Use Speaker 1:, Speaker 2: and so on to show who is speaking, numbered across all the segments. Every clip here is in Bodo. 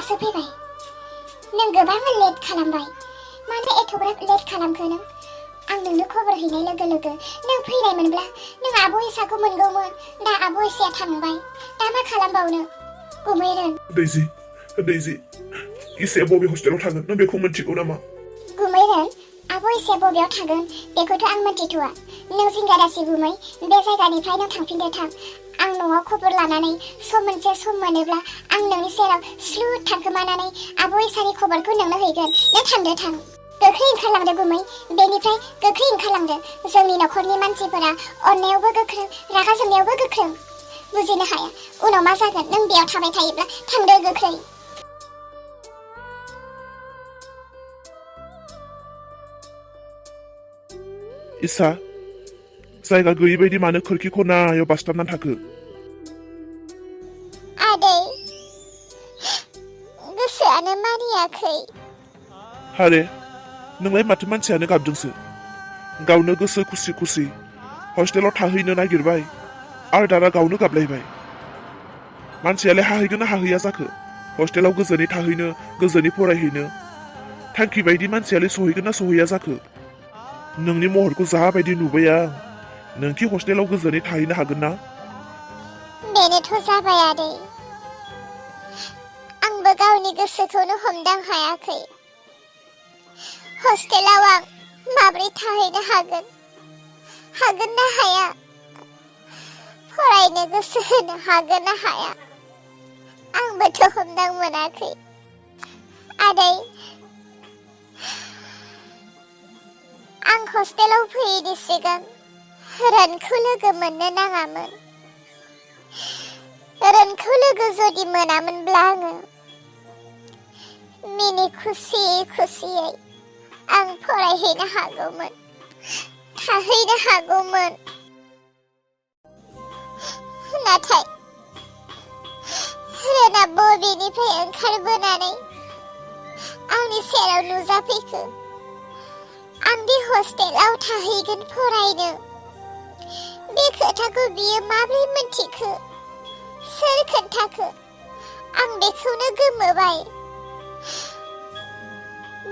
Speaker 1: दासो फैबाय नों गोबां लेट खालामबाय मानो एथ'ग्राब लेट खालामखो नों आं नोंनो खबर हैनाय लोगो लोगो नों फैनायमोनब्ला नों आब' इसाखौ मोनगौमोन दा आब' इसाया थांबाय दा मा खालामबावनो गुमैरोन
Speaker 2: दैजि इसाया बबे हस्टेलाव थागोन नों बेखौ मिन्थिगौ नामा
Speaker 1: गुमैरोन आब' इसाया बबेयाव थागोन बेखौथ' आं मिन्थिथ'आ नों जिंगा दासि गुमै बे जायगानिफ्राय नों थांफिनदो थां आं न'आव खबर लानानै सम मोनसे सम मोनोब्ला आं नोंनि सेराव स्लुट थांखोमानानै आब' इसानि खबरखौ नोंनो हैगोन नों थांदो थां गोख्रै ओंखारलांदो गुमै बेनिफ्राय गोख्रै ओंखारलांदो जोंनि न'खरनि मानसिफोरा अननायावबो गोख्रों रागा जोंनायावबो गोख्रों बुजिनो हाया उनाव मा जागोन नों बेयाव थाबाय थायोब्ला थांदो गोख्रै
Speaker 2: इसा जायगा गैयै बायदि मानो खोरखि खनायाव बासथाबनानै थाखो
Speaker 1: आदै गोसोआनो मानियाखै
Speaker 2: हारे नोंलाय माथो मानसियानो गाबदोंसो गावनो गोसो खुसि खुसि हस्टेलाव थाहैनो नागिरबाय आरो दाना गावनो गाबलायबाय मानसियालाय हाहैगोन ना हाहैया जाखो हस्टेलाव गोजोनै थाहैनो गोजोनै फरायहैनो थांखि बायदि मानसियालाय सहैगोन ना सहैया जाखो नोंनि महरखौ जाबायदि नुबाय आं नोंखि हस्टेलाव गोजोनै थाहैनो हागोन ना
Speaker 1: बेनोथ' जाबाय आदै आंबो गावनि गोसोखौनो हमदां हायाखै हस्टेलाव आं माब्रै थाहैनो हागोन ना हाया फरायनो गोसो होनो हागोन ना हाया आंबोथ' हमदां मोनाखै आदै आं हस्टेलाव फैयैनि सिगां रनखौ लोगो मोननो नाङामोन रनखौ लोगो जुदि मोनामोनब्ला आङो मिनि खुसि खुसियै आं फरायहैनो हागौमोन थाहैनो हागौमोन नाथाय रना बबेनिफ्राय ओंखारबोनानै आंनि सेराव नुजाफैखो आं दि हस्टेलाव थाहैगोन फरायनो बे खोथाखौ बियो माब्रै मिन्थिखो सोर खोन्थाखो आं बेखौनो गोमोबाय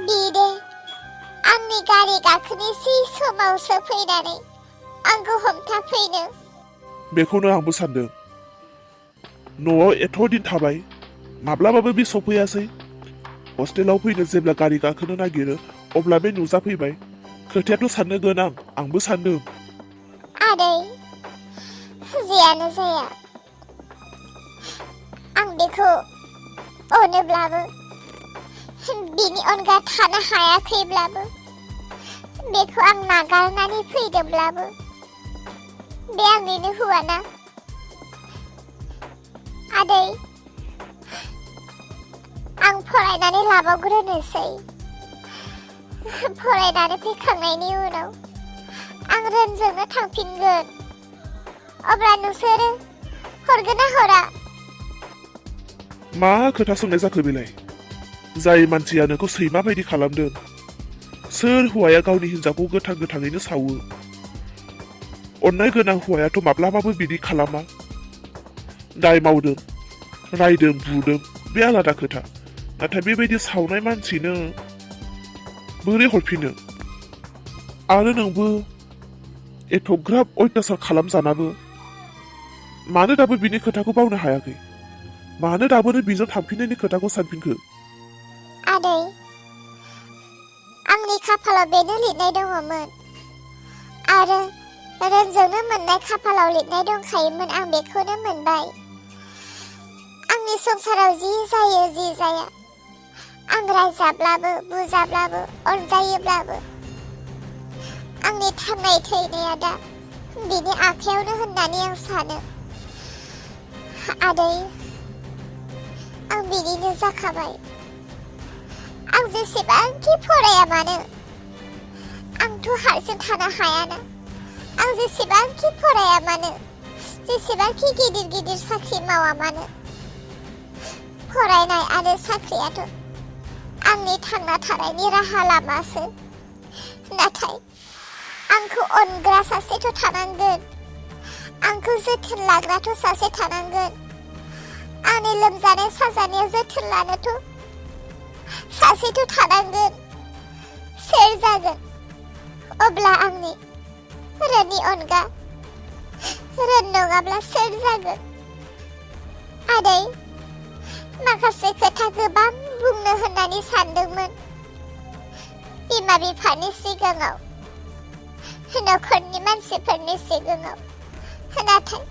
Speaker 1: बिदे आंनि गारि गाखोनोसै समावसो फैनानै आंखौ हमथाफैनो
Speaker 2: बेखौनो आंबो सानदों न'आव एथ' दिन थाबाय माब्लाबाबो बे सफैयासै हस्टेलाव फैनो जेब्ला गारि गाखोनो नागिरो अब्ला बे नुजाफैबाय खोथायाथ' साननो गोनां आंबो सानदों
Speaker 1: आदै जियानो जाया आं बेखौ अनोब्लाबो बिनि अनगा थानो हायाखैब्लाबो बेखौ आं नागारनानै फैदोंब्लाबो बे आंनिनो हौवाना आदै आं फरायनानै लाबावग्रोनोसै फरायनानै फैखांनायनि उनाव आं रोनजोंनो थांफिनगोन अब्ला नोंसोरो हरगोन ना हरा
Speaker 2: मा खोथा सोंनाय जाखो बेलाय जाय मानसिया नोंखौ सैमा बायदि खालामदों सोर हौवाया गावनि हिन्जावखौ गोथाङैनो सावो अननाय गोनां हौवायाथ' माब्लाबाबो बिदि खालामा दाय मावदों रायदों बुदों बे आलादा खोथा नाथाय बेबायदि सावनाय मानसिनो बोरै हरफिनो आरो नोंबो एथ'ग्राब अयथासार खालामजानाबो मानो दाबो बिनि खोथाखौ बावनो हायाखै मानो दाबोनो बिजों थांफिननायनि खोथाखौ सानफिनखो
Speaker 1: आदै आंनि खाफालाव बेनो लिरनाय दङमोन आरो रोनजोंनो मोननाय खाफालाव लिरनाय दंखायोमोन आं बेखौनो मोनबाय आंनि संसाराव जि जायो जि जाया आं रायजाब्लाबो बुजाब्लाबो अनजायोब्लाबो आंनि थांनाय थैनाया दा बिनि आखायावनो होननानै आं सानो आदै आं बिनिनो जाखाबाय आं जेसेबांखि फराया मानो आंथ' हारसिं थानो हायाना आं जेसेबांखि फराया मानो जेसेबांखि गिदिर गिदिर साख्रि मावा मानो फरायनाय आरो साख्रियाथ' आंनि थांना थानायनि राहा लामासो नाथाय आंखौ अनग्रा सासेथ' थानांगोन आंखौ जोथोन लाग्राथ' सासे थानांगोन आंनि लोमजानाय साजानायाव जोथोन लानोथ' सासेथ' थानांगोन। सोर जागोन अब्ला आंनि रोननि अनगा? रोन नङाब्ला सोर जागोन? आदै, माखासे खोथा गोबां बुंनो होननानै सानदोंमोन बिमा बिफानि सिगाङाव, नखरनि मानसिफोरनि सिगाङाव, नाथाय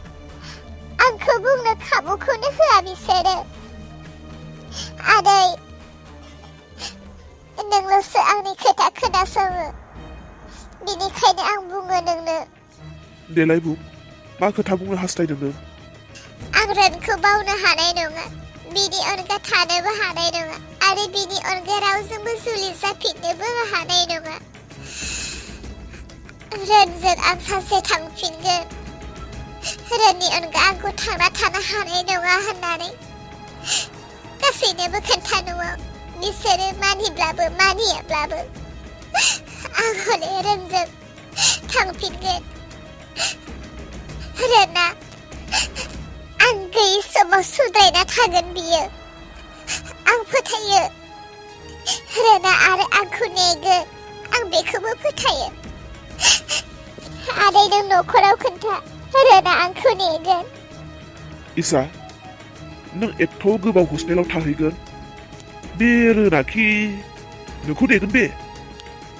Speaker 1: आंखौ बुंनो खाबुखौनो होआ बिसोरो। आदै, नोंल'सो आंनि खोथा खोनासङो, बिनिखायनो आं बुङो नोंनो।
Speaker 2: देलाय बुं, मा खोथा बुंनो हास्थायदों नों?
Speaker 1: आं रोनखौ बावनो हानाय नङा, बिनि अनगा थानोबो हानाय नङा, आरो बिनि अनगा रावजोंबो जुलि जाफिननोबो हानाय नङा। रोनजों आं सानसे थांफिनगोन। रोननि अनगा आंखौ थांना थानो हानाय नङा होननानै गासैनोबो खोन्थानोआव बिसोरो मानिब्लाबो मानियाब्लाबो आं हले रोनजों थांफिनगोन। रोना आं गैयै समाव सुद्रायना थागोन बियो, आं फोथायो। रोना आरो आंखौ नेगोन, आं बेखौबो फोथायो। आदै, नों नखराव खोन्था, रोना आंखौ नेगोन।
Speaker 2: इसा, नों एथ' गोबाव हस्टेलाव थाहैगोन, बे रोनाखि नोंखौ नेगोन बे?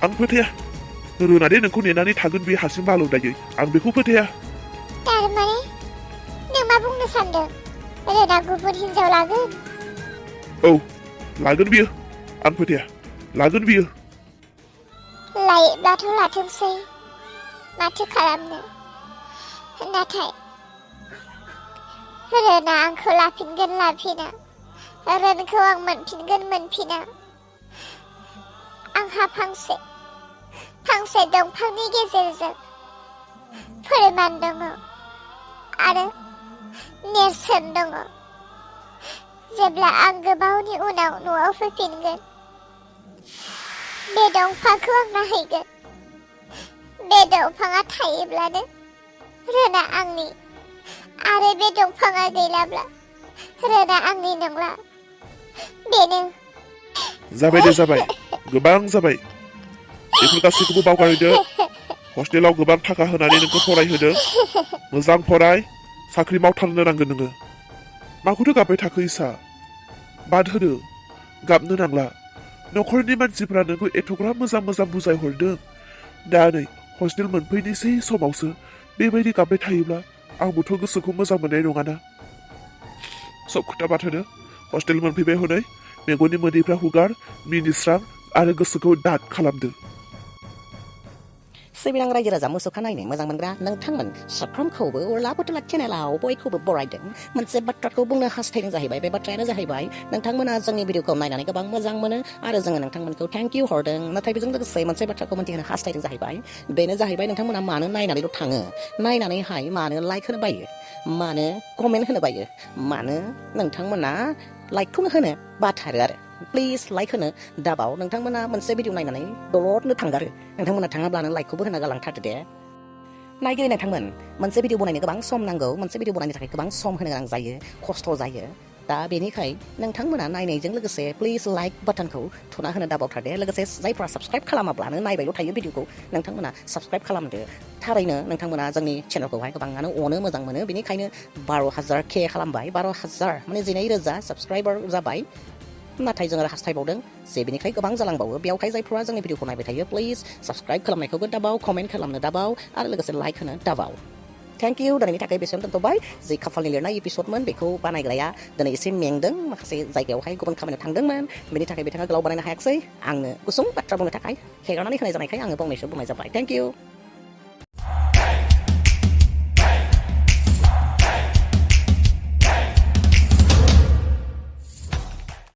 Speaker 2: आं फोथाया। रोना दे नोंखौ नेनानै थागोन बे हारसिं बाल'दायै, आं बेखौ फोथाया।
Speaker 1: थारमाने नों मा बुंनो सानदों? रोना गुबुन हिनजाव लागोन?
Speaker 2: औ, लागोन बियो। आं फोथाया, लागोन बियो।
Speaker 1: लायोब्लाथ' लाथोंसै, माथो खालामनो। नाथाय रोना आंखौ लाफिनगोन लाफिना, रोनखौ आं मोनफिनगोन मोनफिना, आंहा फांसे दंफांनि गेजेरजों फोरमान दङ आरो नेरसोन दङ। जेब्ला आं गोबावनि उनाव न'आव फैफिनगोन, बे दंफांखौ आं नायहैगोन। बे दंफाङा थायोब्लानो रोना आंनि, आरो बे दंफाङा गैलाब्ला रोना आंनि नंला। बेनो।
Speaker 2: जाबाय दे जाबाय, गोबां जाबाय। बेफोर गासैखौबो बावगारदो। हस्टेलाव गोबां थाखा होनानै नोंखौ फरायहोदों। मोजां फराय, साख्रि मावथारनो नांगोन नोङो। माखौथो गाबबाय थाखो इसा? बाद होदो, गाबनो नांला। नखरनि मानसिफ्रा नोंखौ एथ'ग्राब मोजां मोजां बुजायहरदों। दा नै हस्टेल मोनफैनोसै समावसो बेबायदि गाबबाय थायोब्ला आंबोथ' गोसोखौ मोजां मोननाय नङाना। सब खोथा बाद होदो, हस्टेल मोनफैबाय हनै, मेगननि मोदैफ्रा हुगार, मिनिस्रां आरो गोसोखौ दाद खालामदो।
Speaker 3: सिबिनां रायजो राजा मुसुखा नायनो मोजां मोनग्रा नोंथांमोन साफ्रोमखौबो उरला पुतुला चेनेलाव बयखौबो बरायदों। मोनसे बाथ्राखौ बुंनो हास्थायदों जाहैबाय, बे बाथ्रायानो जाहैबाय नोंथांमोना जोंनि भिडिअखौ नायनानै गोबां मोजां मोनो आरो जोङो नोंथांमोनखौ थेंक इउ हरदों। नाथाय बेजों लोगोसे मोनसे बाथ्राखौ मोनथिहोनो हास्थायदों जाहैबाय, बेनो जाहैबाय नोंथांमोना मानो नायनानैल' थाङो, नायनानैहाय मानो लाइक होनो बायो, मानो कमेन्ट होनो बायो, मानो नोंथांमोना लाइकखौनो होनो बाथारो आरो। प्लिज लाइक होनो दाबाव। नोंथांमोना मोनसे भिडिअ नायनानै दलदनो थांगारो, नोंथांमोना थाङाब्लानो लाइकखौबो होना गालांथारदो दे। नायगिरि नोंथांमोन, मोनसे भिडिअ बनायनो गोबां सम नांगौ, मोनसे भिडिअ बनायनो थाखाय गोबां सम होनो गोनां जायो, खस्थ' जायो। दा बेनिखाय नोंथांमोना नायनायजों लोगोसे प्लिज लाइक बाटनखौ थुना होनो दाबावथार दे। लोगोसे जायफ्रा साबस्क्राइब खालामाब्लानो नायबायल' थायो भिडिअखौ, नोंथांमोना साबस्क्राइब खालामदो। थारैनो नोंथांमोना जोंनि चेनेलखौहाय गोबाङानो अनो, मोजां मोनो, बेनिखायनो 12,000 खालामबाय। 12,000 माने 12,000 साबस्क्राइबार जाबाय। नाथाय जोङो हास्थायबावदों जे बेनिखाय गोबां जालांबावो। बेयावहाय जायफ्रा जोंनि भिडिअखौ नायबाय थायो, प्लिज साबस्क्राइब खालामनायखौबो दाबाव, कमेन्ट खालामनो दाबाव आरो लोगोसे लाइक होनो दाबाव। Thank you. दिनैनि थाखाय बेसेबां दोनथ'बाय। जे खाफालनि लिरनाय एपिसडमोन, बेखौ बानायग्राया दिनै एसे मेंदों, माखासे जायगायावहाय गुबुन खामानियाव थांदोंमोन, बेनि थाखाय बिथाङा गोलाव बानायनो हायाखिसै। आंनो गुसुं बाथ्रा बुंनो थाखाय हेगारनानै होनाय जानायखाय आङो फंनैसो बुंनाय जाबाय। Thank you.